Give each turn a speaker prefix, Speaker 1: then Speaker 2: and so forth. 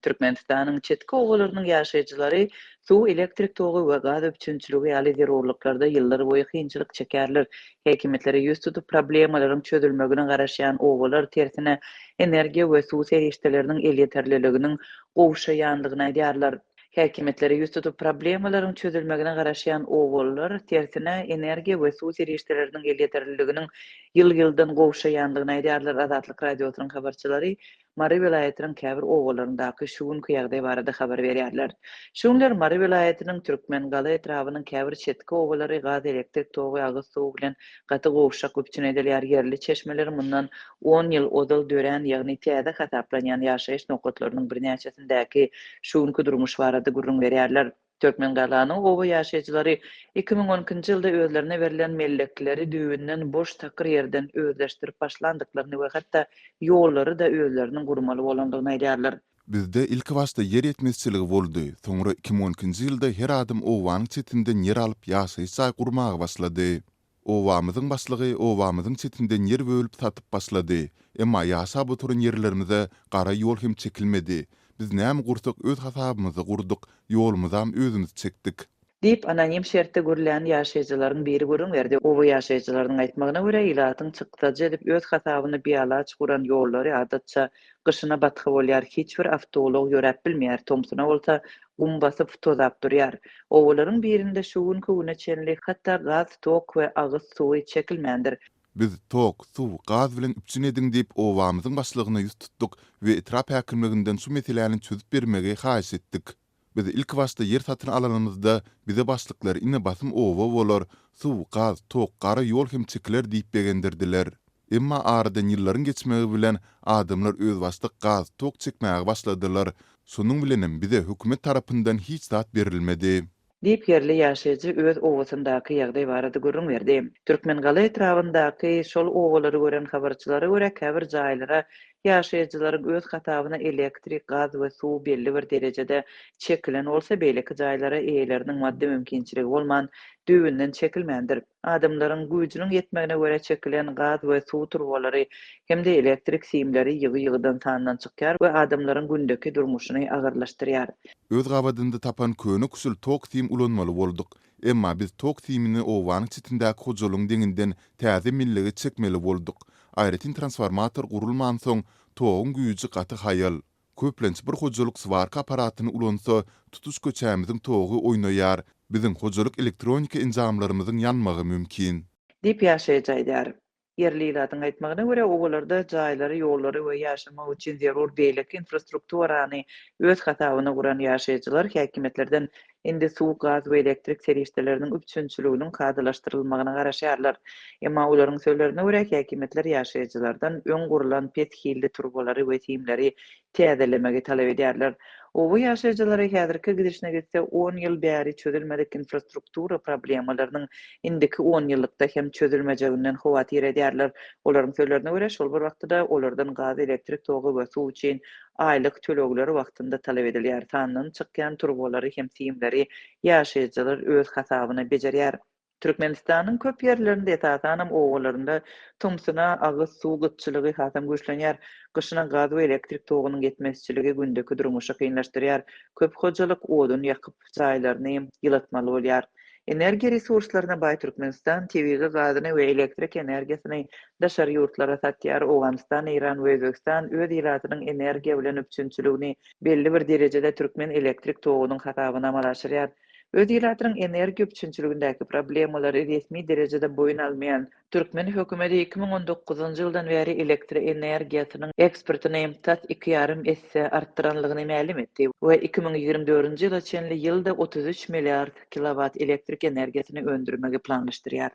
Speaker 1: Türkmenistanyň çetki obalarynyň ýaşaýjylary suw, elektrik togy we gaz üpjünçiligi ýaly zerurlyklarda ýyllar boýu kynçylyk çekýärler. Häkimiýetlere ýüz tutup problemalaryň çözülmegine garaşýan obalar tersine energiýa we suw serişdeleriniň elýeterliliginiň gowşaýandygyny aýdýarlar. Häkimiýetlere ýüz tutup problemalaryň çözülmegine garaşýan obalylar tersine energiýa we suw serişdeleriniň elýeterliliginiň ýyl-ýyldan gowşaýandygyny aýdýarlar. Azatlyk Radiosynyň habarçylary Mary welaýatynyň käbir obalaryndaky şu günki ýagdaý barada habar berýärler. Şu günler Mary welaýatynyň Türkmengala etrabynyň käbir çetki obalary gaz, elektrik togy, agyz suwy bilen gaty gowşak üpjün edilýär. Ýerli çeşmeler mundan on ýyl ozal dörän, ýagny täze hasaplanýan ýaşaýyş nokatlarynyň birnäçesindäki şu günki durmuş barada gürrüň berýärler. Türkmengalanyň oba ýaşaýjylary 2012-nji ýylda özlerine berlen mellekleri düýbünden boş takyr ýerden özleşdirip başlandyklaryny we hatda ýollary-da özleriniň gurmaly bolandygyny aýdýarlar.
Speaker 2: Bizde ilkibaşda ýer ýetmezçiligi boldy, soňra 2012-nji ýylda her adam obanyň çetinden ýer alyp ýaşaýyş jaý gurmaga başlady. Obamyzyň başlygy obamyzyň çetinden ýer bölüp satyp başlady. Emma ýaşap oturan ýerlerimize gara ýol hem çekilmedi. Biz näme gursak öz hasabymyza gurduk, ýolumyzam özümiz çekdik.
Speaker 1: Diýip, anonim şertde gürlän ýaşaýjylaryň biri gürrüň berdi. Oba ýaşaýjylarynyň aýtmagyna görä, ilatyň çykdajy edip öz hasabyna bialaç guran ýollary adatça gyşyna batga bolýar, hiç bir awtoulag ýöräp bilmeýär, tomsuna bolsa gum basyp, tozap durýar. Obalaryň birinde şu günki güne çenli hatda gaz, tok we agyz suwy çekilmändir.
Speaker 2: Biz tok, suw, gaz bilen üpjün ediň diýip obamyzyň başlygyna ýüz tutduk we etrap häkimliginden şu meseläni çözüp bermegi haýyş etdik. Biz ilkibaşda ýer satyn alanymyzda bize başlyklar ine basym oba bolar, suw, gaz, tok, gara ýol hem çekiler diýip begendirdiler. Emma aradan ýyllaryň geçmegi bilen adamlar özbaşdak gaz, tok çekmäge başladylar, şonuň bilenem bize hökümet tarapyndan hiç zat berilmedi.
Speaker 1: Diýip, ýerli ýaşaýjy öz obasyndaky ýagdaý barada gürrüň berdi. Türkmengala etrabyndaky şol obalary gören habarçylara görä, käbir jaýlara ýaşaýjylaryň öz hasabyna elektrik, gaz we suw belli bir derejede çekilen bolsa, beýleki jaýlara eýeleriniň maddy mümkinçiligi bolman, düýbünden çekilmändir. Adamlaryň güýjüniň ýetmegine görä çekilen gaz we suw turbalary hem-de elektrik simleri ýygy-ýygydan sandan çykýar we adamlaryň gündeki durmuşyny agyrlaşdyrýar.
Speaker 2: Öz gabadynda tapan köne-küşül tok sim ulanmaly bolduk. Emma biz tok simini obanyň çetindäki hojalygyň deňinden täze mellege çekmeli bolduk. Aýratyn transformator gurulmansoň, toguň güýji gaty haýal. Köplenç bir hojalyk swarka apparatyny ulansa, tutuş köçämiziň togy oýnaýar, biziň hojalyk elektronika enjamlarymyzyň ýanmagy mümkin.
Speaker 1: Diýip, ýaşaýjy aýdýar. Ýerli ilatyň aýtmagyna görä, obalarda jaýlary, ýollary we ýaşamak üçin zerur beýleki infrastrukturany öz hasabyna guran ýaşaýjylar häkimiýetlerden Indi suw, gaz we elektrik serişdeleriniň üpjünçiliginiň kadalaşdyrylmagyna garaşýarlar. Emma olaryň sözlerine görä, häkimiýetler ýaşaýjylardan öň gurlan pes hilli turbalary we simleri täzelemegi talap edýärler. Oba ýaşaýjylary häzirki gidişine gitse on ýyl bäri çözülmedik infrastruktura problemalarynyň indiki onýyllykda hem çözülmejeginden howatyr edýärler. Olaryň sözlerine görä, şol bir wagtda-da olardan gaz, elektrik togy we suw üçin Aýlyk tölegler wagtynda talap edilýär. Sandan çykýan turbalary hem simleri ýaşaýjylar öz hasabyna bejerýär. Türkmenistanyň köp ýerlerinde, esasanam obalarynda tomsuna agyz suw gytçylygy hasam güýçlenýär. Gyşyna gaz we elektrik togunyň ýetmezçiligi gündeki durmuşy kynlaşdyrýar. Köp hojalyk odun ýakyp, jaýlaryny ýylatmaly bolýar. Energiýa resurslaryna baý Türkmenistan tebigy gazyny we elektrik energiýasyny daşary ýurtlara satýar. Owganystan, Eýran we Özbegistan öz ilatynyň energiýa bilen üpjünçiligini belli bir derejede türkmen elektrik togunyň hasabyna amala aşyrýar. Öz ilatynyň energiýa üpjünçiligindäki problemalary resmi derejede boýun almaýan Türkmen hökümeti 2019-njy ýyldan bäri elektroenergiýasynyň eksportyny tas iki ýarym esse artdyranlygyny mälim etdi we 2024-nji ýyla çenli ýylda 33 milliard kilowat elektrik energiýasyny öndürmegi planlaşdyrýar.